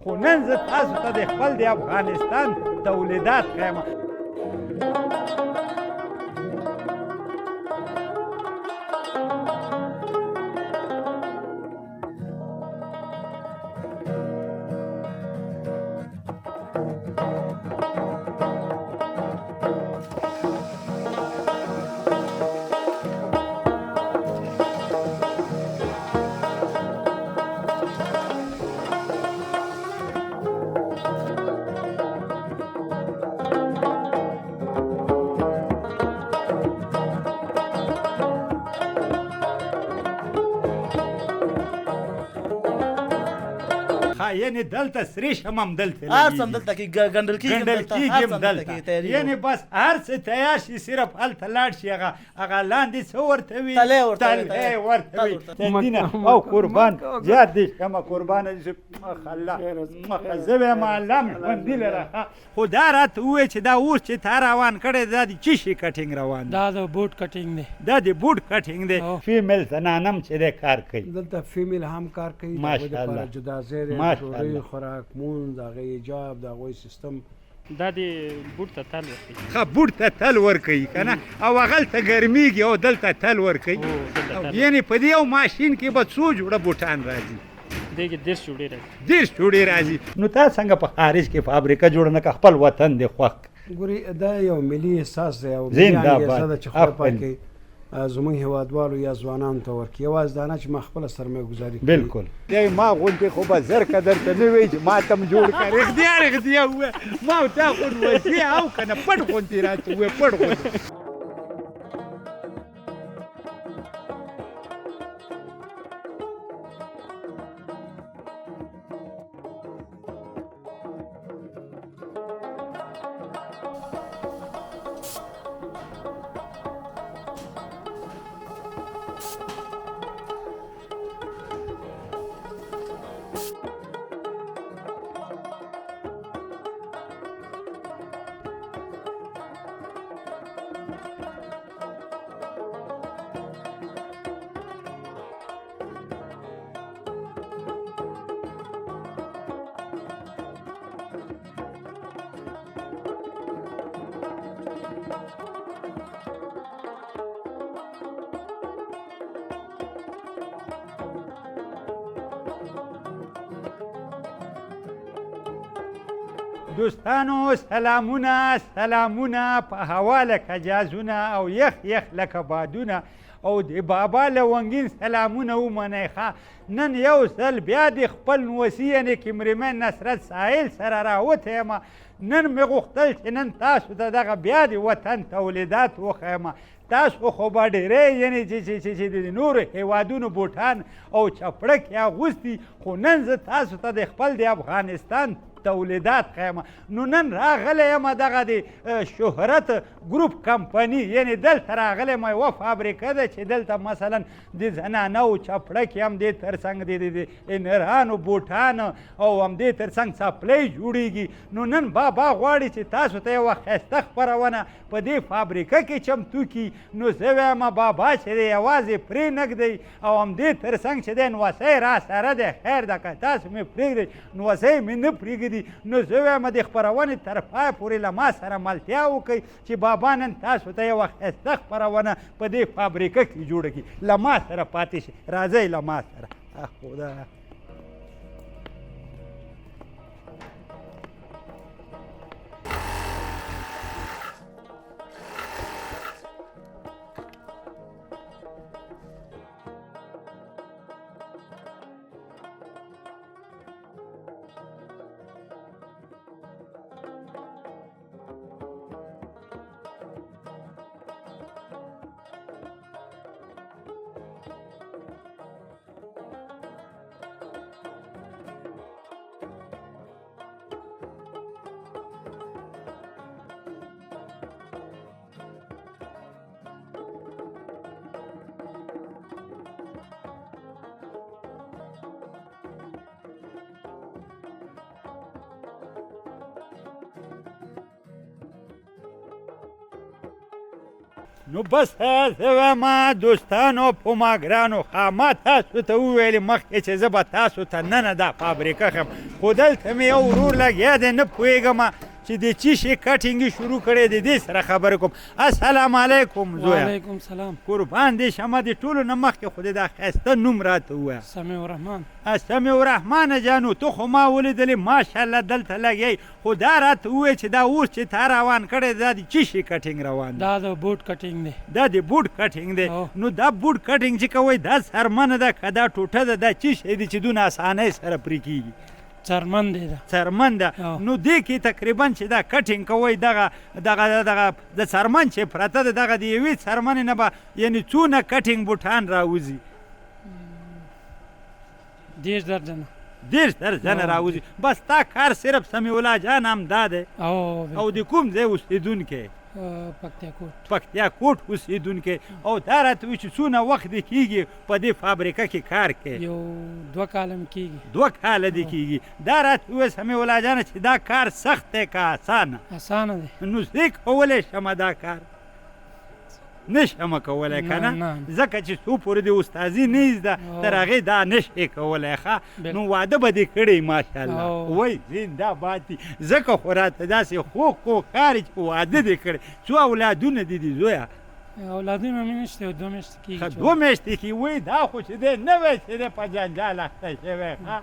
خو نن زه تاسو ته د خپل د افغانستان تولیدات ښیم. یعنی دلته سرې شم هم دلته هر څه هم دلته کې ګنډل کېږي، ګنډل کېږي هم دلته، یعنی بس هر څه تیار شي، صرف هلته لاړ شي، هغه هغه لاندې څه ورته وي، تلی ورته وي، تندینه او قربان زیات دې شمه، قربان دې شم، الله زه وایم الله مې ژوندي لره. خو دا راته ووایه چې دا اوس چې تا روان کړی دا د څه شي کټینګ روان دی؟ دا د بوټ کټینګ دی. دا د بوټ کټینګ دی. فیمیل زنانه هم چې دی کار کوي دلته، فیمیل هم کار کوي، د هغوی دپاره جدا ځای دی، ډوډۍ، خوراک، مونځ، د هغې حجاب، د هغوی سیستم. دا د بوټ ته تل ورکوي. ښه، بوټ ته تل ورکوي که نه، او هغلته ګرمېږي او دلته تل ورکوي. یعنې په دې یو ماشین کې به څو جوړه بوټان راځي؟ دې کې 30 جوړې راځي. 30 جوړې راځي. نو تا څنګه په خارج کې فابریکه جوړه نه کړه، خپل وطن دې خوښ؟ ګوري دا یو ملي احساس دی او ملي انګېزه ده چې خدای پاک زموږ هیوادوالو یا ځوانانو ته ورکړي، یوازې دا نه چې ما خپله سرمایه ګذاري کړې. بالکل دی ما غوندې خو به زر که درته نه وي چې ما ته هم جوړ کړه، رښتیا رښتیا ووایه، ما او تا خو وسې او که نه پټ غوندې راته ووایه، پټ غوندې. دوستانو سلامونه سلامونه، په هوا لکه جازونه او یخ یخ لکه بادونه، او د بابا لونګین سلامونه ومنئ. ښه، نن یو ځل بیا د خپل نوسي یعنې کیمریمن نصرت ساحل سره راوتی یم. نن مې غوښتل چې نن تاسو ته دغه بیا د وطن تولیدات وښیم. تاسو خو به ډېری یعنې چې چې چې چې د نورو هیوادونو بوټان او چپړکې اغوستي، خو نن زه تاسو ته د خپل د افغانستان تولیدات ښیم. نو نن راغلی یم دغه د شهرت ګروپ کمپني، یعنې دلته راغلی یم، یوه فابریکه ده چې دلته مثلا د زنانو چپړکې هم دې ترڅنګ د نرانو بوټان او هم دې ترڅنګ څپلۍ جوړیږي. نو نن بابا غواړي چې تاسو ته یوه ښایسته خپرونه په دې فابریکه کې چمتو کړي. نو زه وایم بابا چې دی یوازې پرې نه ږدئ، او همدې ترڅنګ چې دی نوسۍ را سره دی، خیر ده که تاسو مې پرېږدئ، نوسۍ مې نه پرېږدي. نو زه وایم د خپرونې تر پایه پورې له ما سره ملتیا وکړئ چې بابا نن تاسو ته یوه ښایسته خپرونه په دې فابریکه کې جوړه کړي. له ما سره پاتې شئ، راځئ له ما سره. خدایه. نو بس زه وایم دوستانو په ما ګرانو ښه ما تاسو ته وویل مخکې چې زه به تاسو ته ننه دا فابریکه ښیم، خو دلته مې یو ورور لګیا دی، نه پوهېږم چې د چی شي کټینګ یې شروع کړی دی، دې سره خبرې کوم. السلام علیکم زویه. وعلیکم سلام. قربان دې شمه، د ټولو نه مخکې خو دې دا ښایسته نوم راته ووایه. سمیع الرحمن. سمیع الرحمن جانو، ته خو ما ولیدلې ماشاءالله دلته لګیا، خو دا راته ووایه چې دا اوس چې تا روان کړی دا د چی شي کټینګ روان دی؟ دا د بوټ کټینګ دی. دا د بوټ کټینګ دی. نو دا بوټ کټینګ چې کوئ دا څرمنه ده که دا ټوټه ده، دا چی شی دی چې دونه اسانۍ سره پرې کېږي؟ څرمن دی دا. څرمن ده. نو دې کې تقریبا چې دا کټینګ کوئ دغه دغه دغه د څرمن چې پرته ده دغه د یوې څرمنې نه به یعنې څونه کټینګ بوټان راوځي؟ 30 درجنه. 30 درجنه راوځي. بس تا کار صرف سمیع الله جان هم دا دی. او د کوم ځای اوسېدونکی؟ پکتیا کوټ. پکتیا کوټ اوسېدونکی. او دا راته ووایه چې څونه وخت دې کېږي په دې فابریکه کې کار کوې؟ یو 2 کاله مې کېږي. 2 کاله دې کېږي. دا راته ووایه سمیع الله جانه چې دا کار سخت دی که اسانه؟ اسانه دی. نو زه کولی شم دا کار؟ نه شم کولی که نه، ځکه چې څو پورې دې استادي نه زده تر هغې دا نه شې کولی. ښه نو واده به دې کړی ماشاءالله. وای زنده باد دي، ځکه خو راته داسې خوږ خوږ ښکاري چې واده دې کړی. څو اولادونه دې دي زویه؟ اولادونه مې نشته، 2 میاشتې کېږي. ښه 2 میاشتې کېږي. وایي دا خو چې دی نوی چې دی په جنجال اخته شوی. ښه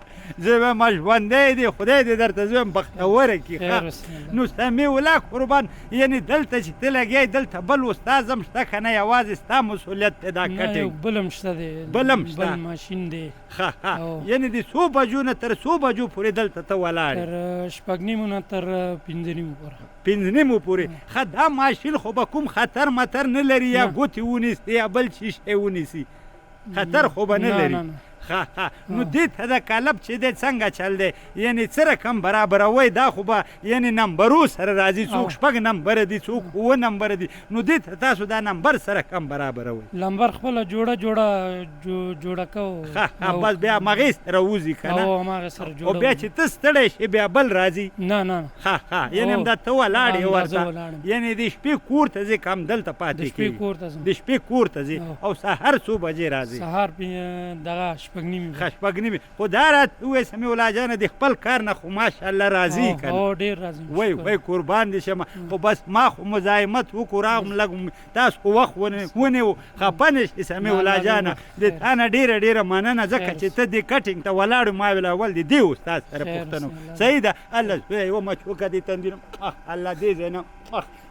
زه وایم ژوندی دی، خدای دې درته زه وایم بختوره کړي. ښه نو سمیع الله قربان، یعنې دلته چې ته لګیا یې دلته بل استاد هم شته که نه یوازې ستا مسؤلیت دی دا کټینګ؟ بل هم شته دی. بل هم شته، بل ماشین دی. ښه ښه، یعنې د څو بجو نه تر څو بجو پورې دلته ته ولاړ یې؟ تر 6:30 نه تر 5:30 پورې. 5:30 پورې. ښه دا ماشین خو به کوم خطر متر نه لري، یا ګوتې ونیسي یا بل څه شی ونیسي، خطر خو به نه لري؟ ښه ښه، نو دې ته د کلب چې دی څنګه چل دی، یعنې څه رقم برابروئ؟ دا خو به یعنې نمبرو سره راځي، څوک 6 نمبره دي، څوک 7 نمبره دي، نو دې ته تاسو دا نمبر څه رقم برابروئ؟ لمبر خپله جوړه جوړه جوړه کوو. ښه ښه، بس بیا هماغې سره وځي که نه؟ هماغې سره جوړه. او بیا چې ته ستړی شې بیا بل راځي؟ نه نه. ښه ښه، یعنې همدا ته ولاړ یې ورته، یعنې د شپې کور ته ځې که همدلته پاتې کېږې؟ د شپې کور ته ځم. د شپې کور ته ځې. او سهار څو بجې راځې؟ سهار دغه 6:30. ښه 6:30. خو دا راته ووایه سمیع الله جانه، د خپل کار نه خو ماشاءالله راضي که نه؟ هو ډېر راضي. وای وای قربان دې شم، خو بس ما خو مزاحمت وکړو، راغلم لږ تاسو خو وخت ونیو، خفه نه شې سمیع الله جانه، د تا نه ډېره ډېره مننه، ځکه چې ته دې کټینګ ته ولاړ ما ویل اول دې دې استاد سره پوښتنه. صحیح ده. الله زویه یوه مچ وکړه دې تندي نه، الله دې ځای نه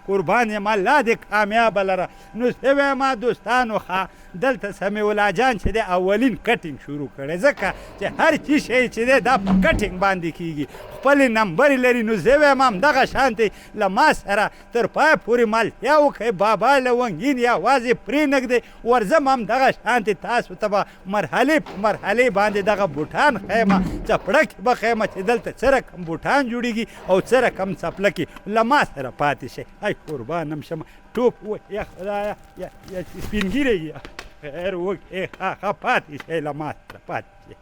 قربان یم، الله دې کامیابه لره. نو څه وایم دوستانو، ښه دلته سمیع الله جان چې دی اولین کټینګ شروع کړی، ځکه چې هر څه شی چې دی دا په کټینګ باندې کېږي، خپلې نمبرې لري. نو زه وایم همدغه شان دی له ما سره تر پایه پورې ملتیا وکړئ، بابا لونګین یوازې پرې نه ږدئ، ورځم همدغه شان دی تاسو ته به مرحلې په مرحلې باندې دغه بوټان ښیم، څپړکې به ښیم چې دلته څه رقم بوټان جوړېږي او څه رقم څپلکې. له ما سره پاتې شئ. ای قربان هم شم، ټوپ ووهه یا خدایه، یا سپین ږیری یې، خیر وکړې. ښه ښه پاتې شئ، له ما سره پاتې شئ.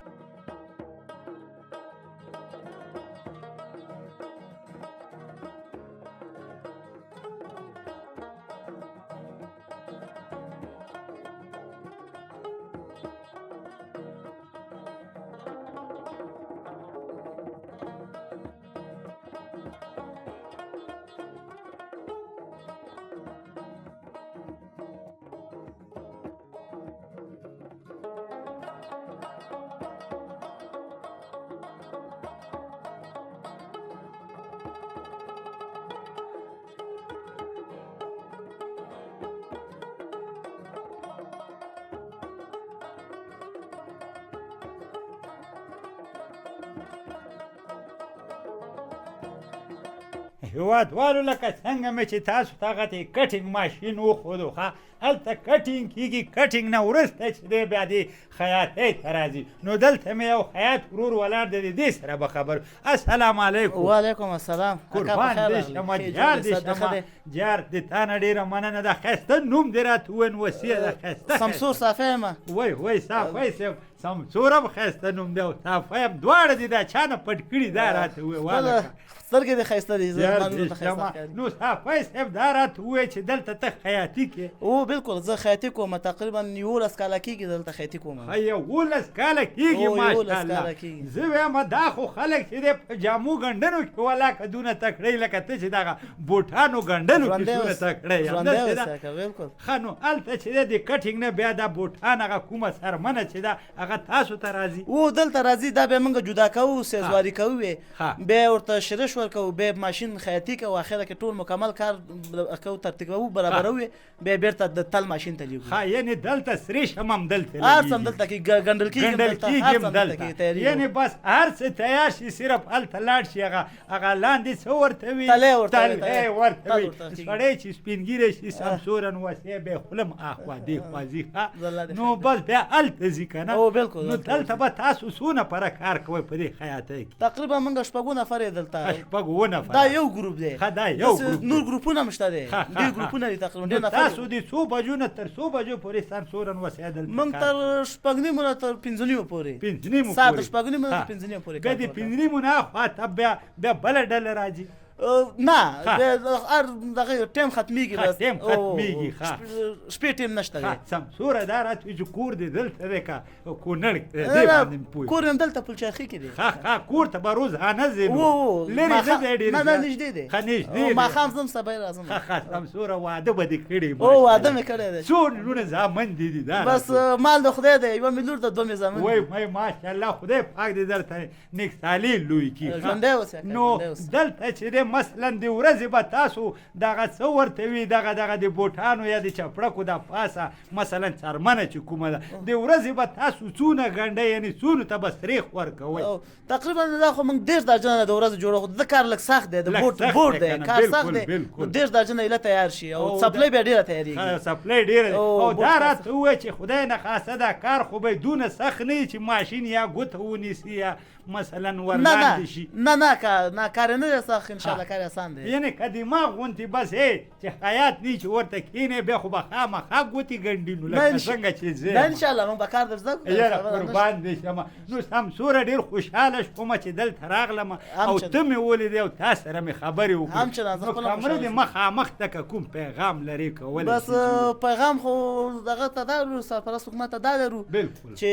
هیوادوالو لکه څنګه مې چې تاسو ته هغه د کټینګ ماشین وښودو، ښه هلته کټینګ کېږي، کټینګ نه وروسته چې دی بیا دې خیاطۍ ته راځي. نو دلته مې یو خیاط ورور ولاړ دی، د دې سره به خبر. السلام علیکم. وعلیکم السلام. قربان دې شم، جار دې شم، جار د تا نه ډېره مننه. د ښایسته نوم دې راته وویل، وصیه د ښایسته سمسور صافی یم. وای وای صافی صاحب، سمسور هم ښایسته نوم دی او صافی هم، دواړه دې دا چا نه پټ کړي؟ دا راته ووایه والکه. سترګې دې ښایسته دي. یار دې شمه. نو صافی صاحب، دا راته ووایه چې دلته ته خیاطي کې؟ او بالکل، زه خیاطي کوم، تقریبا 11 کاله کېږي دلته خیاطي کوم. 11 کاله کېږي؟ ماشاءالله. زه وایم دا خو خلک چې دی په جامو ګنډنو کې ولاکه دونه تکړه لکه ته چې دغه بوټانو ګنډلو کې څونه تکړه یې. بالکل. ښه، نو هلته چې دی د کټینګ نه بیا دا بوټان هغه کومه څرمنه چې ده هغه تاسو ته راځي؟ او دلته راځي، دا بیا موږ جدا کوو، سیزواري کوو، بیا ورته شرش ورکوو، بیا ماشین خیاطي کوو، اخره کې ټول مکمل کار کوو، ترتیبوو، برابروو، بیا بیرته د تل ماشین ته لیږو. ښه، یعنې دلته سرېش هم همدلته؟ هر څه همدلته کې ګنډل کېږي. ګنډل کېږي همدلته، یعنې بس هر څه تیار شي، صرف هلته لاړ شي، هغه هغه لاندې څه ورته وي؟ تلی ورته ورته وي. سړی چې سپین ږیری شي، سمسورن وسې بیا خوله هم اخوا دېخوا ځي. ښه، نو بس بیا هلته ځي که نه؟ بالکل. نو دلته به تاسو څو نفره کار کوئ په دې خیاطۍ کې؟ تقریبا موږ شپږو نفر یې دلته. شپږ اووه نفره؟ دا یو ګروپ دی. ښه، دا یو ګروپ. نور ګروپونه هم شته دی، ډېر ګروپونه دي، تقریبا ډېر نفر. تاسو د څو بجو نه تر څو بجو پورې سمسورن وسې دلته؟ موږ تر شپږ نیمو نه تر پنځه نیمو پورې. پنځه نیمو پورې؟ ساعت شپږ نیمو نه تر پنځه نیمو پورې. بیا د پنځه نیمو نه اخوا ته بیا بیا بله ډله راځي؟ نه، هر دغه ټیم ختمېږي. بس ټیم ختمېږي. ښه، شپې ټیم نشته دی. سمسوره، دا راته چې کور دې دلته دی که کونړ دې باندې پوه؟ کور مې دلته پلچرخي کې دی. ښه ښه، کور ته به روزانه ځې؟ نو لرې نه دی ډېر؟ نه نه، نږدې دی. ښه، نږدې دی. ماښام ځم، سبا یې راځم. ښه ښه، سمسوره، واده به دې کړی؟ او واده مې کړی دی. څو لوڼه زامن دې دي؟ دا بس مال د خدای دی، یوه مې لور ده، دوه مې زامن. وای وای، ماشاءالله، خدای پاک دې درته نیک صالح لوی کړي. ژوندی اوسې. نو دلته چې دی مثلا د ورځې به تاسو دغه څه ورته وي، دغه دغه د بوټانو یا د چپړکو د پاسه مثلا څرمنه چې کومه ده، د ورځې به تاسو څونه ګنډئ، یعنې څونو ته به سرېښ ورکوئ؟ تقریبا دا خو موږ 30 درجنه د ورځې جوړو، خو د کار لږ سخت دی، د بوټ بوټ دی، کار سخت دی، 30 درجنه ایله تیار شي، او څپلۍ بیا ډېره تیارېږي. څپلۍ ډېره. او دا راته ووایه چې خدای نه خاصه دا کار خو به دونه سخت نه وي چې ماشین یا ګوته ونیسي یا مثلا ورلاندې شي؟ نه نه، نه، کار نه دی سخت، ان شاء الله کار اسان دی. یعنې که دماغ غوندې بس چې خیاط نه چې ورته کښېنې، بیا خو به خامخا ګوتې ګنډي، نو لکه څنګه چې ځې. نه، ان شاء الله موږ به کار در زده کړو. یاره قربان دې شم. نو سمسوره، ډېر خوشحاله شوم چې دلته راغلم او ته مې ولیدې او تا سره مې خبرې وکړې. همچنان. نو کمره دې مخامخ ته که کوم پیغام لرې کولی؟ بس پیغام خو دغه ته دا لرو، سرپرست حکومت ته دا لرو چې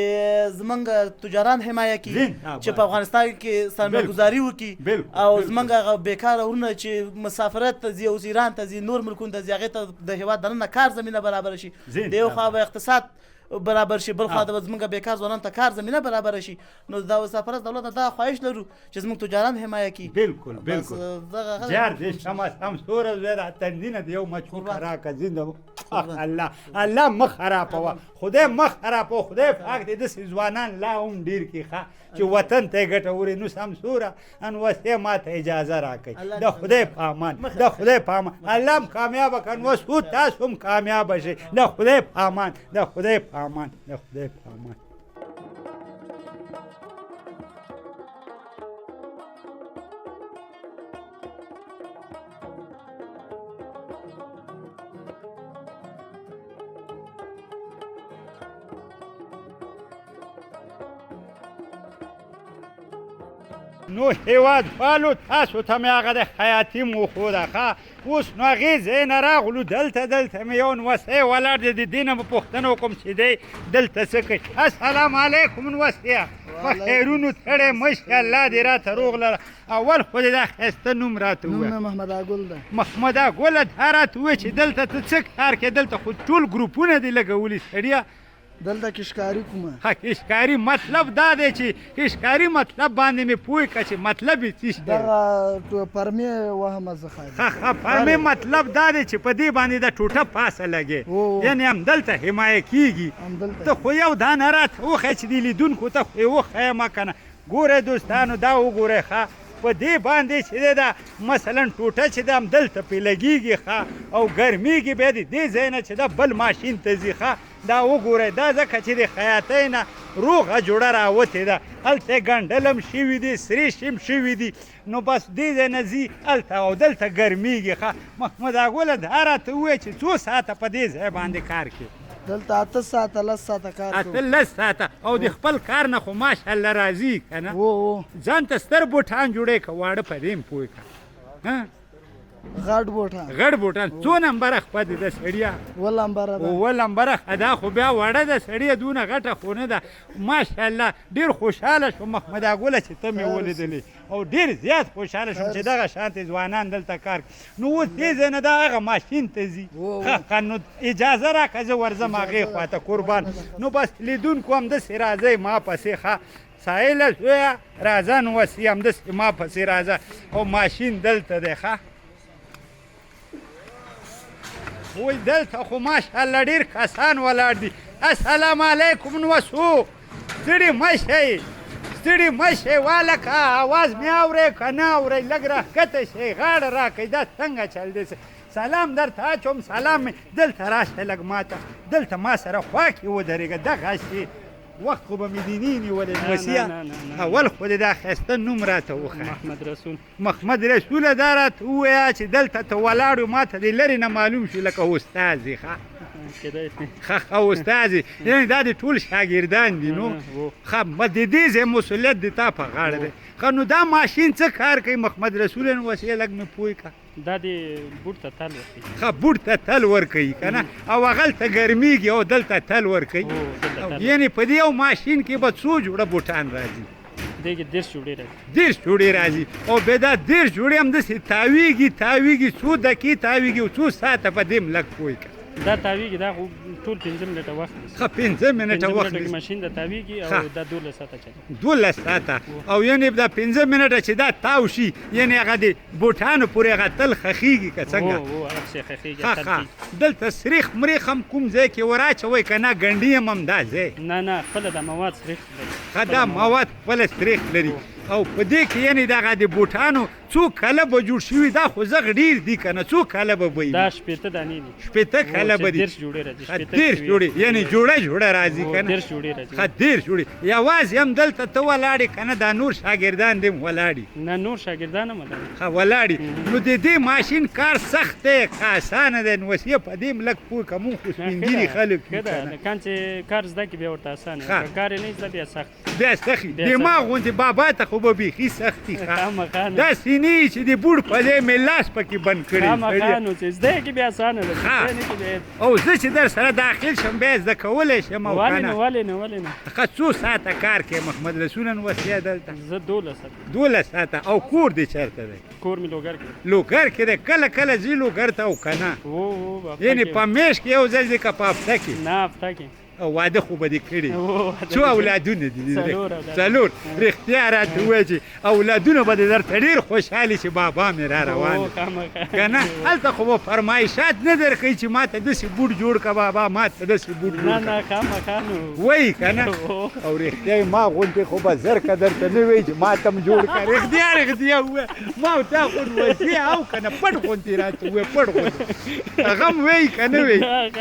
زمونږ تجاران حمایه کړي، چې په افغانستان کې سرمایه ګذاري وکړي، او زمونږ هغه بېکاره ورونه چې مسافرت ته ځي، اوس ایران ته ځي، نور ملکونو ته ځي، هغې ته د هېواد دننه کار زمینه برابره شي. د یو خوا به اقتصاد برابر شي، بل خوا به زمونږ بېکار ځوانانو ته کار زمینه برابره شي. نو دا سرپرست دولت دا خواهش لرو چې زمونږ تجاران حمایه کړي. بالکل بالکل، جار دې شمه سمسوره زویه، دا تندینه د یو مچوکه راکړه. زنده الله الله، مه خرابوه، خدای مه خرابوه، خدای پاک دې داسې ځوانان لا هم ډېر کړي، ښه، چې وطن ته یې ګټه وړي. نو سمسوره انوسې ما ته اجازه راکړئ، د خدای په امان، د خدای په امان. الله هم کامیابه کړه، نو تاسو هم کامیابه شئ. د خدای په امان، د خدای په امان، د خدای په امان. نو هېوادوالو، تاسو ته مې هغه د خیاطي مو وښوده. ښه، اوس نو هغې ځای نه راغلو دلته، دلته مې یو نوسی ولاړ دی، د دې نه به پوښتنه وکړم چې دی دلته څه کوي. السلام علیکم نوسیه، په خیرونو تړی مه شې، الله دې راته روغ لره. اول خو دې دا ښایسته نوم راته ووایه. نوم مې محمد اګل دی. محمد اګله، دا راته ووایه چې دلته ته څه کار کوې؟ دلته خو ټول ګروپونه دې لګولي سړیه. دلته کښکاري کومه. ښه، کښکاري مطلب دا دی چې کښکاري مطلب باندې مې پوه کړه چې مطلب یې څه شی دی؟ دغه پرمې وهمه زه خالي. ښه ښه، پرمې مطلب دا دی چې په دې باندې د ټوټه پاسه لګې، یعنې همدلته حمایه کېږي. ته خو یو دانه راته وښیه چې دې لیدونکو ته خو یې وښیم که نه. ګورئ دوستانو، دا وګورئ، ښه، په دې باندې چې دی دا مثلا ټوټه چې ده همدلته پرې لګېږي، ښه، او ګرمېږي، بیا د دې ځای نه چې ده بل ماشین ته ځي. ښه، دا وګورئ، دا ځکه چې د خیاطۍ نه روغه جوړه راوتې ده، هلته ګنډل هم شوي دي، سرېش هم شوي دي، نو بس دې ځای نه ځي هلته او دلته ګرمېږي. ښه محمد اګوله، دا راته ووایه چې څو ساعته په دې ځای باندې کار کوې؟ دلته 8 ساعته 10 ساعته کار کوو. 8 لس ساعته. او د خپل کار نه خو ماشاءالله راضي که نه؟ وو. ځان ته ستر بوټان جوړې که واړه، په دې هم پوه که؟ غټ بوټان. غټ بوټان. څو نمبره خپه دې ده سړیه؟ 7 نمبره ده. 7 نمبره. دا خو بیا وړه ده سړیه، دونه غټه خو نه ده. ماشاءالله ډېر خوشحاله شوم محمد اګوله چې ته مې ولیدلې، او ډېر زیات خوشحاله شوم چې دغه شانتې ځوانان دلته کار کوي. نو اوس دې ځای نه دا هغه ماشین ته ځي. ښه، نو اجازه راکړه زه ورځم هغې خواته. قربان. نو بس لیدونکو همداسې راځئ ما پسې. ښه ساحله زویه راځه، نو وسي همداسې ما پسې راځه. او ماشین دلته دی. ښه وای دلته خو ماشاءالله ډېر کسان ولاړ دي. السلام علیکم. نو وسو ستړي مه شئ، ستړي مه شئ. والکه اواز مې اورئ که نه اورئ؟ لږ راښکته شئ، غاړه راکړئ. دا څنګه چل دی؟ سلام درته اچوم. سلام مې دلته راشه، لږ ماته دلته ما سره خوا کې ودرېږه. دغسې وخت خو به مې دیني نیولی. وسیه اول خو دې دا ښایسته نوم راته وښیه. محمد رسول. محمد رسوله دا راته ووایه چې دلته ته ولاړ یو، ما ته دې لرې نه معلوم شو لکه استاد یې. ښه کېدای شي. ښه ښه استاد یې، یعنې دا دې ټول شاګردان دي. نو ښه د دې ځای مسؤلیت د تا په غاړه دی. ښه نو دا ماشین څه کار کوي محمد رسول؟ نو وسیه لږ مې پوه کړه. دا د بوټ ته تل ورکوي. ښه بوټ ته تل ورکوي که نه؟ او هغلته ګرمېږي او دلته تل ورکوي. یعنې په دې یو ماشین کې به څو جوړه بوټان راځي؟ دې کې 30 جوړې راځي. 30 جوړې راځي. او بیا دا 30 جوړې همداسې تاویږي تاویږي، څو دقیقې تاویږي او څو ساعته په دې هم لږ پوه کړه. دا تاویږي، دا خو ټول 5 منټه وخت نیسي. ښه 5 منټه وخت نیسي. ماشین دا تاویږي او دا 12 ساعته چلوي. 12 ساعته. او یعنې دا 5 منټه چې دا تاو شي، یعنې هغه د بوټانو پورې هغه تل خښېږي که څنګه؟ هو هغه پسې خښېږي. ښه ښه. دلته سریخ مریخ هم کوم ځای کې وراچوئ که نه ګنډي هم همدا ځای؟ نه نه، خپله دا مواد سریخ لري. ښه دا مواد خپله سریخ لري. او په دې کې یعنې دغه د بوټانو څو کاله به جوړ شوي؟ دا خو زغ ډېر دي که نه؟ څو کاله به وي؟ دا 60 دانې دي. 60 کاله به دي. 30 جوړې راځي. 30 جوړې، یعنې جوړه جوړه راځي که نه؟ 30 جوړې راځي. ښه 30 جوړې. یوازې هم دلته ته ولاړې که نه دا نور شاګردان دې هم ولاړي؟ نه نور شاګردان هم ولاړ. ښه ولاړي. نو د دې ماشین کار سخت دی که اسانه دی؟ نو وسیه په دې هم لږ پوه که مونږ خو سپین ږیري خلک یو که نه. کان چې کار زده کړي بیا ورته اسانه، که کار یې نه زده بیا سخت. بیا سخي. د ما غوندې بابا ته خو به بیخي سختي. ښه داسې نه وي چې د بوټ په ځای مې لاس پکې بند کړی. خامخا نو چې زده کړي بیا اسانه ده. او زه چې در سره داخل شم بیا زده کولی شم او که نه؟ ولې نه ولې نه. ښه څو ساعته کار کوې محمد رسول وسیه دلته؟ زه 12 ساعته. 12 ساعته. او کور دې چېرته دی؟ کور مې لوګر کې دی. لوګر کې دی. کله کله ځې لوګر ته او که نه؟ هو. یعنې په میاشت کې یو ځل ځې که په هفته کې؟ نه هفته کې. او واده خو به دې کړي؟ څو اولادونه دي؟ 4. رښتیا راته ووایه چې اولادونه به دې درته ډېر خوشحاله چې بابا مې را روان دی که نه؟ هلته خو به فرمایشات نه درکوي چې ما ته داسې بوټ جوړ که بابا، ما ته داسې بوټ جوړ نه خامخا نو وایي که نه؟ او رښتیا ما غوندې خو به زر که درته نه وایي چې ما ته هم جوړ که. رښتیا رښتیا ووایه، ما او تا خو وسیع او که نه پټ غوندې راته ووایه، پټ غوندې هغه هم وایي که نه وایي؟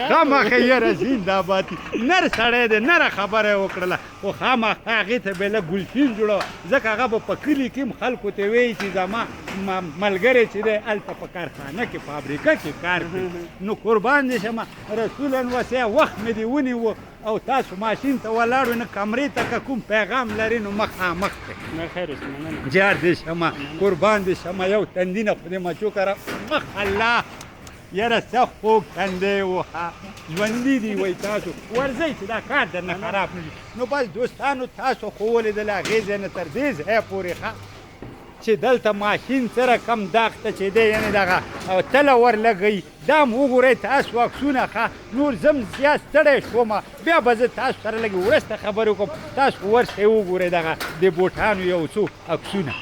خامخا. یاره زنده باد، نر سړی دی، نره خبره یې وکړله. خو خامخا هغې ته به لږ ګلچین جوړوه، ځکه هغه به په کلي کې هم خلکو ته وایي چې زما ملګری چې دی هلته په کارخانه کې فابریکه کې کار کوي. نو قربان دې شم رسولا وسیه، وخت مې دې ونیو او تاسو ماشین ته ولاړو نه کمرې ته که کوم پیغام لرې نو مخامخ دی. نه خیر اوسې، مننه. جار دې شمه، قربان دې شمه. یو تندي نه خو دې مچو کره مخ الله. یاره څه خوږ تندی و، ژوندي دي وایي. تاسو ورځئ چې دا کار درنه خراب نه شي. نو بس دوستانو تاسو خو ولیدل هغې ځای نه تر دې ځایه پورې ښه چې دلته ماشین څه رقم داغ ته چې دی، یعنې دغه تله ورلګوي. دا هم وګورئ تاسو عکسونه. ښه نور زه هم زیات ستړی شوم، بیا به زه تاسو سره لږ وروسته خبرې وکړم. تاسو ورشئ وګورئ دغه د بوټانو یو څو عکسونه.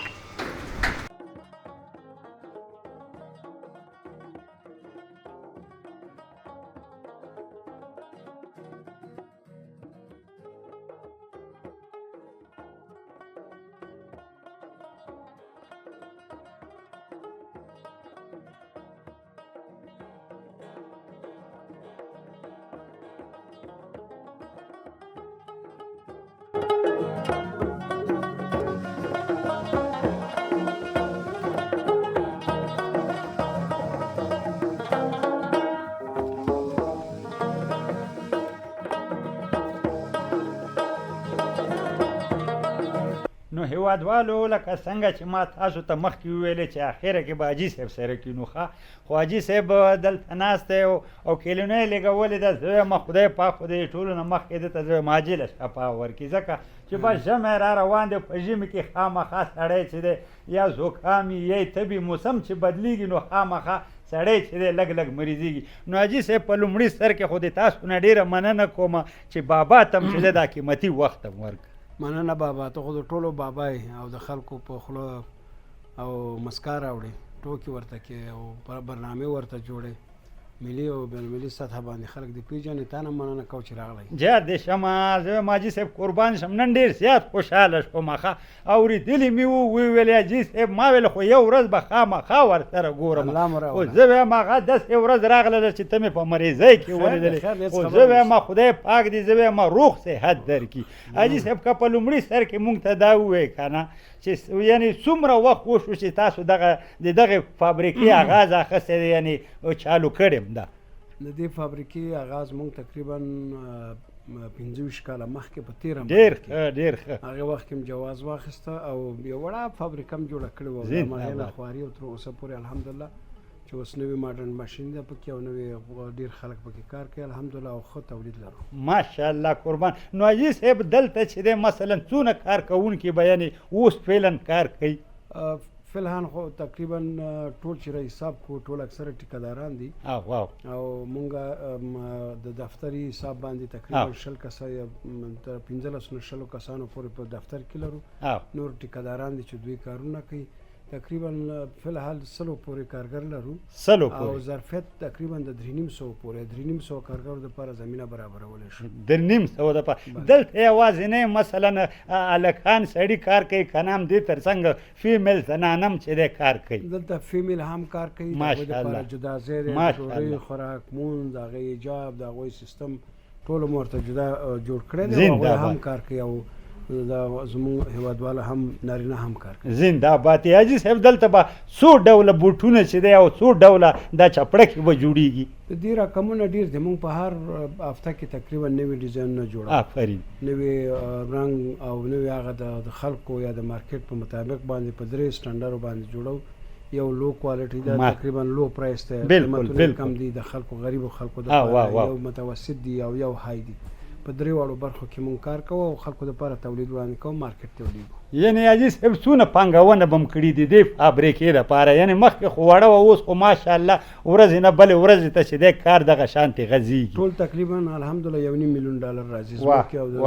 هیوادوالو لکه څنګه چې ما تاسو ته مخکې وویلې چې اخره کې به حاجي صاحب سره کینو. ښه، خو حاجي صاحب دلته ناست دی او کلینه یې لګولې ده. زه وایم خدای پاک خو دې ټولو نه مخکې ده ته زه وایم عاجله شفا ورکړي، ځکه چې بس ژمی را روان دی. په ژمي کې خامخا سړی چې دی یا زکام وي یا یې تبي، موسم چې بدلیږي نو خامخا سړی چې دی لږ لږ مریضېږي. نو حاجي صاحب په لومړي سر کې خو د تاسو نه ډېره مننه کوم چې بابا ته هم چې دی دا قیمتي وخت هم ورکړ. مننه بابا، ته خو د ټولو بابا یې او د خلکو په خوله او مسکا راوړې، ټوکې ورته کې او برنامې ورته جوړې، ملي او بین المللي سطح باندې خلک دې پېژني. تا نه مننه کوم چې راغلی. زیات دې شم، زه وایم حاجي صاحب قربان شم، نن ډېر زیات خوشحاله شوم. ښه اورېدلي مې وو، ویې ویل حاجي صاحب، ما ویل خو یو ورځ به خامخا ورسره ګورم، خو زه وایم هغه داسې ورځ راغله چې ته مې په مریضۍ کې ولیدلې. خو زه وایم خدای پاک دې زه وایم روغ صحت درکړي. حاجي صاحب که په لومړي سر کې مونږ ته دا ووایې که نه چې یعنې څومره وخت وشو چې تاسو دغه د دغې فابریکې اغاز اخیستی دی، یعنې چالو کړې هم ده؟ د دې فابریکې اغاز مونږ تقریبا 25 کاله مخکې په تېره ډېر ښه، ډېر ښه، هغې وخت کې هم جواز واخیسته او یو وړه فابریکه هم جوړه کړې وه. مرحله خواري او تر اوسه پورې الحمدلله چې اوس نوی ماډرن ماشین ده پکې او نوی ډېر خلک پکې کار کوي الحمدلله او ښه تولید لرو. ماشاءالله قربان. نو حاجي صاحب دلته چې دی مثلا څونه کارکوونکي به یعنې اوس فعلا کار کوي؟ فلحال خو تقریبا ټول چې را حساب کو ټول اکثره ټیکهداران دي او مونږ د دفتري حساب باندې تقریبا 20 کسه یا تر 15 نه 20 کسانو پورې په دفتر کې لرو. نور ټیکهداران دي چې دوی کارونه کوي. تقریبا فلحال 100 پورې کارګر لرو، 100 پورې، او ظرفیت تقریبا د 350 پورې، 350 کارګرو دپاره زمینه برابرولی شو. 350 دپاره. دلته یوازې مثلا هلکان سړي کار کوي که نه هم دې تر څنګ فیمیل زنانه هم چې دی کار کوي؟ دلته فیمیل هم کار کوي، د هغوی دپاره جدا ځای دی، ډوډۍ، خوراک، مونځ، د هغې حجاب، د هغوی سیستم ټول مو ورته جدا جوړ کړی دی. هغوی هم کار کوي او دا زموږ هیوادوال هم نارینه هم کار کوي. زنده باد. حاجي صاحب دلته به څو ډوله بوټونه چې دی او څو ډوله دا چپړکې به جوړېږي؟ د دې رقمونه ډېر دي. موږ په هر هفته کې تقریبا نوي ډیزاینونه جوړوو. آفرین. نوي رنګ او نوي هغه د خلکو یا د مارکیټ په مطابق باندې په 3 سټنډرو باندې جوړوو. یو لو کوالټي ده، تقریبا لو پرایس دی، قیمتونه کم دي د خلکو، غریبو خلکو دپاره، یو متوسط دي او یو های دي. په 3 واړو برخو کې مونږ کار کوو او خلکو دپاره تولید وړاندې کوو، مارکیټ ته ولیږو. یعنې حاجي صاحب څونه پانګونه به هم کړي دي دې فابریکې دپاره؟ یعنې مخکې خو وړه وه، اوس خو ماشاءالله ورځې نه بلې ورځې ته چې دی کار دغه شانتې غځېږي. ټول تقریبا الحمدلله 1.5 میلیون ډالر راځي ځمکې او د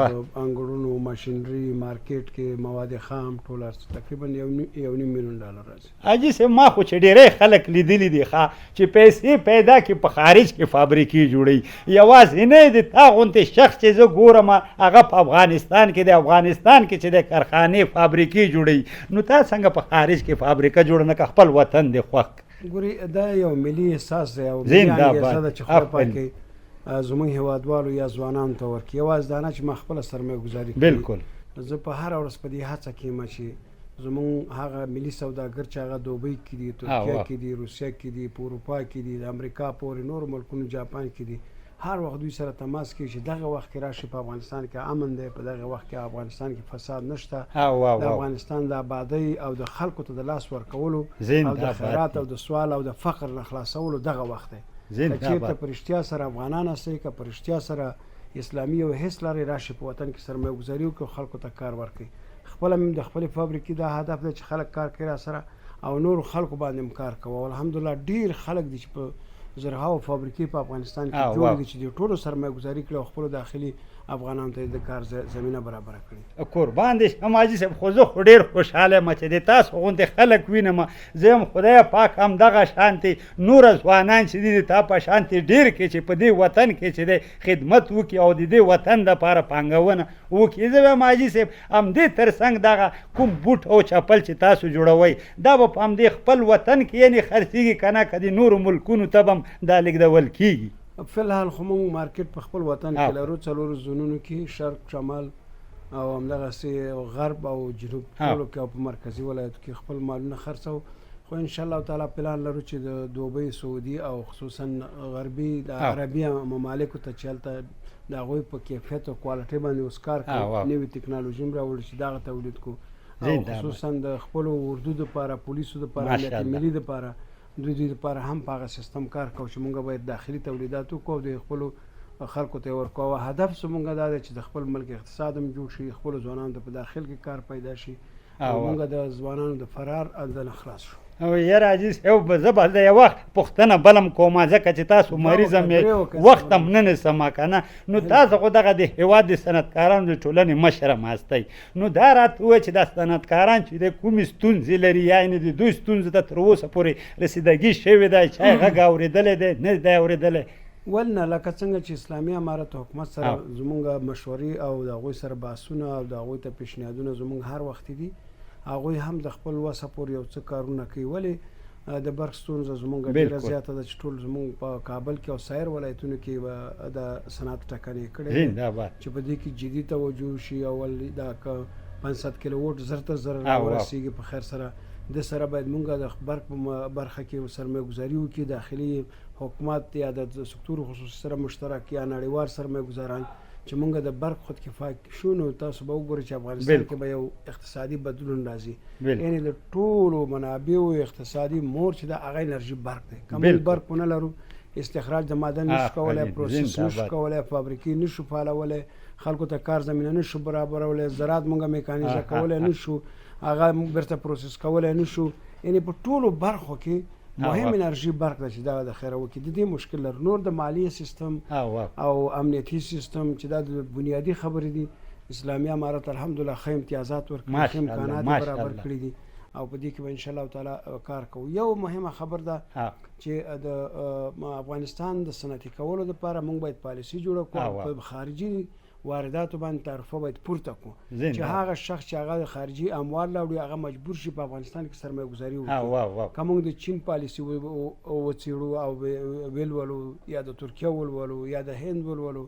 انګړونو، ماشینري، مارکیټ کې مواد خام، ټول هر څه تقریبا 1.5 میلیون ډالر راځي. حاجي صاحب ما خو چې ډېری خلک لیدلي دي ښه چې پیسې پیدا کړي په خارج کې فابریکې جوړوي، یوازینی د تا غوندې شخص چې زه ګورم هغه په افغانستان کې دی، افغانستان کې چې د کارخانې فابریکې جوړوي. نو تا څنګه په خارج کې فابریکه جوړه نه که خپل وطن دې خوښ؟ ګوري دا یو ملي احساس دی او ملي انګېزه ده چې خدای پاک زموږ هیوادوالو یا ځوانانو ته ورکړي. یوازې دا نه چې ما خپله سرمایه ګزاري کړې، بالکل زه په هره ورځ په دې هڅه کې یم چې زموږ هغه ملي سوداګر چې هغه دوبۍ کې دي، ترکیه کې دي، روسیه کې دي، په اروپا کې دي، د امریکا پورې نورو ملکونو، جاپان کې دي، هر وخت دوی سره تماس کې چې دغه وخت کې راشي په افغانستان کې امن دی، په دغه وخت کې افغانستان کې فساد نشته، د افغانستان د آبادۍ او د خلکو ته د لاس ورکولو او د خیرات او د سوال او د فقر نه خلاصولو دغه وخت دی. که چېرته په رښتیا سره افغانان هستئ، که په رښتیا سره اسلامي او حس لرئ، راشي په وطن کې سرمایه ګزاري وکړي او خلکو ته کار ورکړي. خپله مې د خپلې فابریکې دا هدف دی چې خلک کار کوي را سره او نورو خلکو باندې هم کار کوو. او الحمدلله ډېر خلک دي چې په زرهاو فابریکې په افغانستان کې جوړې دي چې د ټولو سرمایه ګزاري کړي او خپلو داخلي افغانانو ته د کار زمینه برابره کړي. قربان دې شم حاجي صاحب، خو زه خو ډېر خوشحاله یم چې د تاسو غوندې خلک وینم. زه هم خدای پاک همدغه شانتې نور ځوانان چې دي د تا په شانتې ډېر کې چې په دې وطن کې چې دی خدمت وکړي او د دې وطن دپاره پانګونه وکړي. زه وایم حاجي صاحب همدې تر څنګ دغه کوم بوټ او چپل چې تاسو جوړوئ دا به په همدې خپل وطن کې یعنې خرڅېږي که نه که د نورو ملکونو ته به هم دا لېږدول کېږي؟ فلحال خو موږ مارکیټ په خپل وطن کې لرو، 4 زونونو کې، شرق، شمال او همدغسې غرب او جنوب ټولو کې او په مرکزي ولایتو کې خپل مالونه خرڅوو. خو ان شاء الله تعالی پلان لرو چې د دوبۍ، سعودي او خصوصا غربي د عربي ممالکو ته چې هلته د هغوی په کیفیت او کوالټي باندې اوس کار کوو، نوې تکنالوژي هم راوړو چې دغه تولید کو او خصوصا د خپلو اردو دپاره، پولیسو دپاره، امنیت ملي دپاره، دوی دوی دپاره هم په هغه سیستم کار کوو چې مونږ باید داخلي تولیدات وکړو او د خپلو خلکو ته یې ورکړو. او هدف زمونږ دا دی چې د خپل ملک اقتصاد هم جوړ شي، خپلو ځوانانو ته په داخل کې کار پیدا شي او مونږ د ځوانانو د فرار د نه خلاص شو. او یاره حاجي صاحب، زه به د یوه پوښتنه بل هم کوم، ځکه چې تاسو مریض هم یئ، وخت هم نه نیسم که نه. نو تاسو خو دغه د هېواد د صنعتکارانو د ټولنې مشر هم هستئ، نو دا راته ووایه چې دا صنعتکاران چې د کومې ستونزې لري، یعنې د دوی ستونزو ته تر اوسه پورې رسیدګي شوې ده، چا یې غږ اورېدلی دی نه دی اورېدلی؟ ول نه، لکه څنګه چې اسلامي امارت حکومت سره زمونږ مشورې او د هغوی سره بحثونه او د هغوی ته پیشنهادونه زمونږ هر وخت دي، هغوی هم د خپل وسه پورې یو څه کارونه کوي. ولې د برق ستونزه زمونږ ډېره زیاته ده چې ټول زمونږ په کابل کې او سایر ولایتونو کې د صنعت ټکنې کړې چې په دې کې جدي توجه وشي. اول دا که 500 کیلو ووټ زر تر زره راورسېږي په خیر سره، د سره باید مونږ د برق په برخه کې سرمایه ګذاري وکړي، داخلي حکومت یا د سکتور خصوصي سره مشترک یا نړیوال سرمایه ګذاران، چې مونږ د برق خودکفا شو نو تاسو به وګورئ چې افغانستان کې به یو اقتصادي بدلون راځي. یعنې د ټولو منابعو اقتصادي مور چې د هغه انرژي برق دی، که موږ برق ونه لرو استخراج د معدن نشو کولی، پروسس نشو کولی، فابریکې نشو فعالولی، خلکو ته کار زمینه نشو برابرولی، زراعت مونږ میکانیزه کولی نشو، هغه موږ بیرته پروسس کولی نشو. یعنې په ټولو برخو کې مهم انرژي برق ده چې دا د خیره وکړي. د دې مشکل لرو. نور د مالیې سیستم او امنیتي سیستم چې دا د بنیادي خبرې دي، اسلامي امارت الحمدلله ښه امتیازات ورکړي، ښه امکانات یې برابر کړي دي او په دې کې به ان شاء الله تعالی کار کوو. یو مهمه خبر ده چې د افغانستان د صنعتي کولو لپاره موږ باید پالیسي جوړه کړو، په خارجي وارداتو باندې تعرفه باید پورته کړو چې هغه شخص چې هغه خارجي اموال راوړي هغه مجبور شي په افغانستان کې سرمایه ګذاري وکړي. که موږ د چین پالیسي وڅېړو او ولولو، یا د ترکیه ولولو، یا د هند ولولو،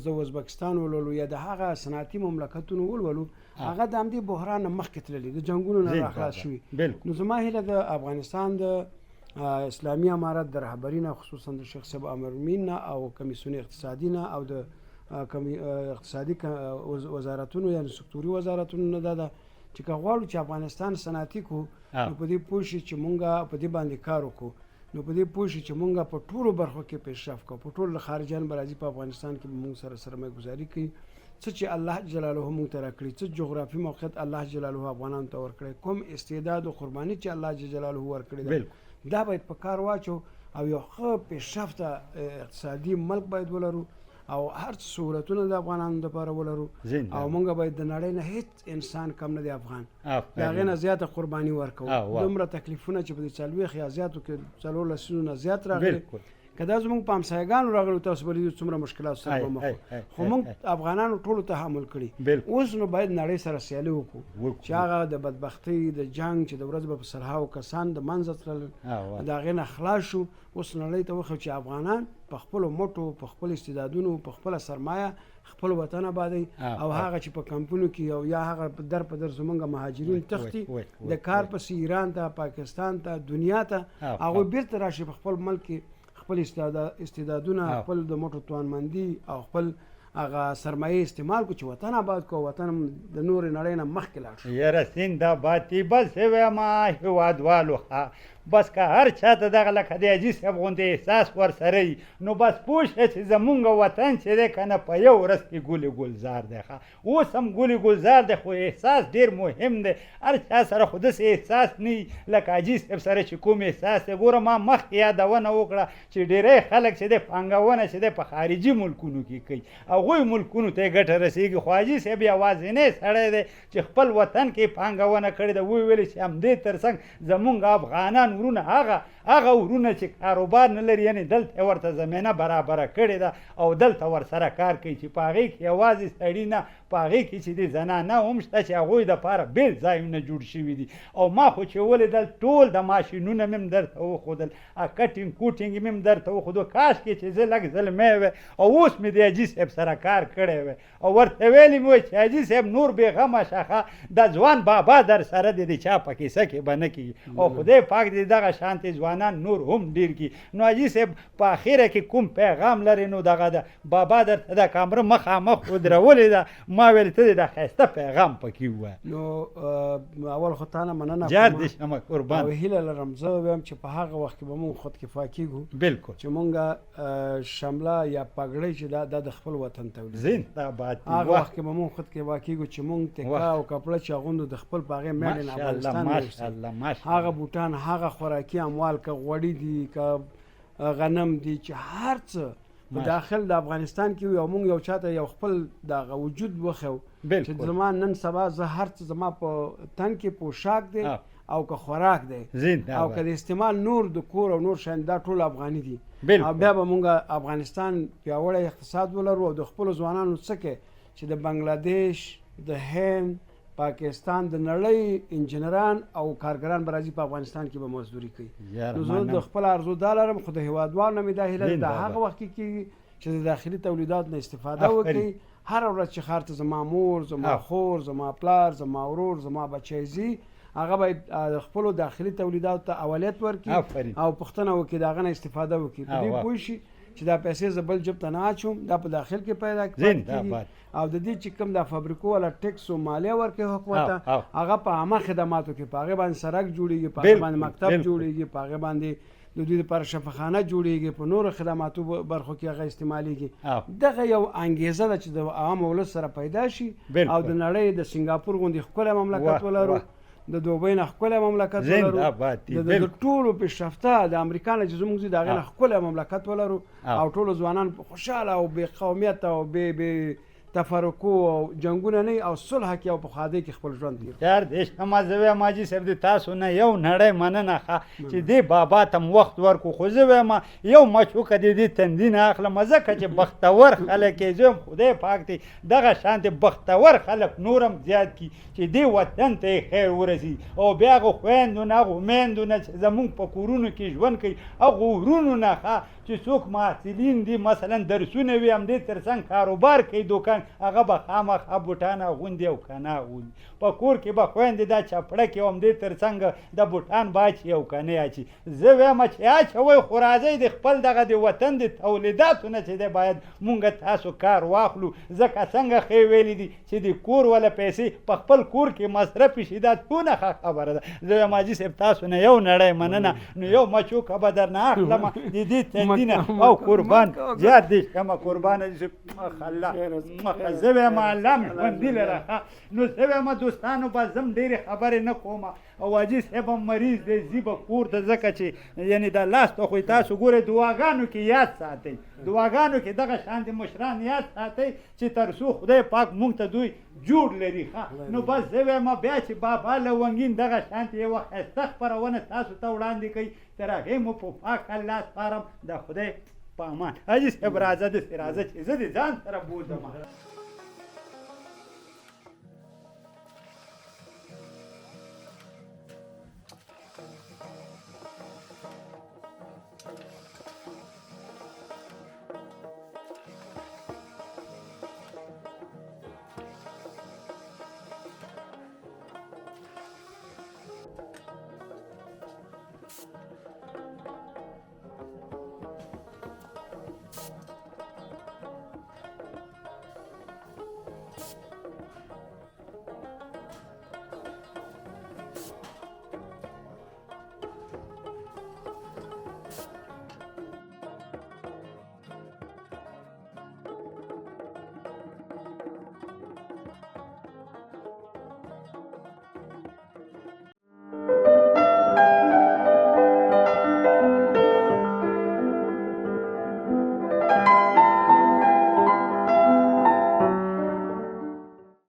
د ازبکستان ولولو، یا د هغه صنعتي مملکتونو ولولو، هغه د همدې بحران نه مخکې تللي، د جنګونو نه راخلاص شوي. نو زما هیله د افغانستان د اسلامي امارت د رهبري نه، خصوصا د شیخ صاحب امرمین نه او کمیسیون اقتصادي نه او د اقتصادي وزارتونو یعنی سکتوري وزارتونو نه دا ده چې که غواړو چې افغانستان صنعتي کړو نو په دې پوه شي چې مونږ په دې باندې کار وکړو، نو په دې پوه شي چې مونږ په ټولو برخو کې پیشرفت کوو، په ټولو خارجیان به راځي په افغانستان کې به مونږ سره سرمایه ګذاري کوي. څه چې الله جلاله مونږ ته راکړي، څه جغرافي موقعیت الله جلاله افغانانو ته ورکړی، کوم استعداد او قرباني چې الله جلاله ورکړې ده، دا باید په کار واچو او یو ښه پیشرفته اقتصادي ملک باید ولرو او هر څه سهولتونه د افغانانو لپاره ولرو. او مونږ باید د نړۍ نه هیڅ انسان کم نه دی افغان، د هغې نه زیاته قرباني ورکوو. دومره تکلیفونه چې په دې 40 یا زیاتو کې 4 لسیزو نه زیات راغلي، که دا زموږ په همسایګانو راغلي تاسو به لیدو څومره مشکلات سره به مخ، خو موږ افغانانو ټولو تحمل کړي. اوس نو باید نړۍ سره سیالي وکړو چې هغه د بدبختۍ د جنګ چې د ورځې به په سلهاو کسان د منځه تلل، د هغې نه خلاص شو. اوس نړۍ ته وښیو چې افغانان په خپلو مټو، په خپل استعدادونو، په خپله سرمایه خپل وطن آبادوي او هغه چې په کمپونو کې او یا هغه در په در زمونږ مهاجرین تښتي د کار پسې ایران ته، پاکستان ته، دنیا ته، هغوی بیرته راشي په خپل ملک کې خپل استعدادونه، خپل د مټو توانمندي او خپل هغه سرمایه استعمال کړو چې وطن آباد کړو، وطن د نورې نړۍ نه مخکې لاړ شو. یاره زنده باد بس وایم هېوادوالو، ښه بس که هر چا ته دغه لکه د حاجي صاحب غوندې احساس ورسره وي نو بس پوه شه چې زمونږ وطن چې دی که نه په یو ورځ کې ګل ګلزار دی. ښه اوس هم ګل ګلزار دی، خو احساس ډېر مهم دی. هر چا سره خو داسې احساس نه وي لکه حاجي صاحب سره چې کوم احساس دی. ګوره ما مخکې یادونه وکړه چې ډېری خلک چې دی پانګونه چې دی په خارجي ملکونو کې کوي، هغوی ملکونو ته یې ګټه رسېږي، خو حاجي صاحب یوازینی سړی دی چې خپل وطن کې پانګونه کړې ده. ویې چې همدې ترڅنګ زمونږ افغانان ورونه هغه ورونه چې کاروبار نه لري، یعنې دلته ورته زمینه برابره کړې ده او دلته ورسره کار کوي، چې په هغې کې یوازې سړي نه، په هغې کې چې دي زنانه هم شته چې هغوی دپاره بېل ځایونه جوړ شوي دي. او ما خو چې ولیدل ټول د ماشینونه مې هم درته وښودل، کټینګ کوټینګ مې هم درته وښودو. کاشکې چې زه لږ زلمی وی او اوس مې د حاجي صاحب سره کار کړی وی او ورته ویلي مې وی چې حاجي صاحب نور بېغمه شه، ښه دا ځوان بابا در سره دی، د چا په کیسه کې به نه کېږي او خدای پاک دې دغه شانتې ځوانان نور هم ډېر کړي. نو حاجي صاحب په اخره کې کوم پیغام لرې؟ نو دغه ده بابا درته د کامره مخامخ ودرولې ده، ما ویل ته دې دا ښایسته پیغام پکې ووایه. نو اول خو تا نه مننه جار دې شمه قربان. او هیله لرم زه وایم چې په هغه وخت کې به مونږ خودکفا کیږو. بالکل. چې مونږ شمله یا پګړۍ چې دا دا د خپل وطن تولید. زنده باد. هغه وخت کې به مونږ خودکفا کیږو چې مونږ تکا او کپړه چې اغوندو د خپل په هغې میډ ان افغانستان. ماشاءالله ماشاءالله. هغه بوټان، هغه خوراکي اموال، که غوړي دي که غنم دي، چې هر څه په داخل د افغانستان کې وي، او مونږ یو چاته یو خپل دغه وجود وښیو چې زما نن سبا زه هر څه زما په تن کې پوشاک دی او که خوراک دی او که د استعمال نور د کور او نور شیان، دا ټول افغاني دي. او بیا به مونږ افغانستان پیاوړی اقتصاد ولرو، او د خپلو ځوانانو څخه چې د بنگلادیش، د هند، پاکستان، د نړۍ انجنیران او کارګران به راځي په افغانستان کې به مزدوري کوي. نو زه د خپل ارزو دا لرم، خو د هیوادوالو نه مې دا هیله ده، دا هغه وخت کې کېږي چې د داخلي تولیداتو نه استفاده وکړي. هره ورځ چې ښار ته زما مور، زما خور، زما پلار، زما ورور، زما بچی ځي، هغه باید خپلو داخلي تولیداتو ته اولیت ورکړي او پوښتنه وکړي، د هغه نه استفاده وکړي، په دې پوه شي چې دا پیسې زه بل جب ته نه اچوم، دا په داخل کې پیدا کېږي. او د دې چې کوم د فابریکو والا ټیکس او مالیه ورکوي حکومت ته، هغه په عامه خدماتو کې، په هغې باندې سړک جوړېږي، په هغې باندې مکتب جوړېږي، په هغې باندې د دوی لپاره شفاخانه جوړېږي، په نورو خدماتو برخو کې هغه استعمالېږي. دغه یو انګېزه ده چې د عام ولس سره پیدا شي، او د نړۍ د سنګاپور غوندې ښکلی مملکت ولرو، د دوبۍ نه ښکلی مملکت ولرو، د ټولو پیشرفته د امریکا نه چې زموږ ځي د هغې نه ښکلی مملکت ولرو، او ټولو ځوانان خوشحاله او بې قومیت او بې بې تفرقو او جنگونه نه، او صلح کې او په ښادۍ کې خپل ژوند تیر. یار دې شمه. زه وایم حاجي صاحب د تاسو نه یو نړۍ مننه ښه چې دې بابا ته م وخت ورکړو، خو زه وایم یو مچوکه د دې تندي نه اخلم، ځکه چې بختور خلک یې. زه وایم خدای پاک دې دغه شانتې بختور خلک نور هم زیات کړي چې دې وطن ته یې خیر ورسي، او بیا هغو خویندو نه، هغو میندو نه چې زمونږ په کورونو کې ژوند کوي، هغو ورونو نه ښه چې څوک محصلین دي، مثلا درسونه وي، همدې ترڅنګ کاروبار کوي دوکان، هغه به خامخا بوټان اغوندي او که نه اغوندي؟ په کور کې به خویندې دا چپړکې او همدې ترڅنګ د بوټان به اچي او که نه اچي؟ زه وایم چې اچوئ، خو راځئ د خپل دغه د وطن د تولیداتو نه چې دی باید مونږ تاسو کار واخلو، ځکه څنګه ښې ویلي دي چې د کور والا پیسې په خپل کور کې مصرف شي، دا څونه ښه خبره ده. زه وایم حاجي صاحب تاسو نه یو نړۍ مننه. نو یو مچوکه به درنه اخلم د دې تندي نه، او قربان زیات دې شمه، قربان حاجي صاحب. الله زه وایم الله مې ژوندي لره. نو زه وایم دوستانو به زم ډېرې خبرې نه کوم، او حاجي صاحب هم مریض دی، ځي به کور ته، ځکه چې یعنې دا لاس ته خو تاسو ګورئ دعاګانو کې یاد ساتئ، دعاګانو کې دغه شان دې مشران یاد ساتئ چې تر څو خدای پاک مونږ ته دوی جوړ لري. ښه نو بس زه وایم بیا چې بابا لونګین دغه شانتې یوه ښایسته خپرونه تاسو ته وړاندې کوي، تر هغې مو په پاک الله سپارم، د خدای په امان. حاجي صاحب راځه، داسې راځه چې زه دې ځان سره بوځم.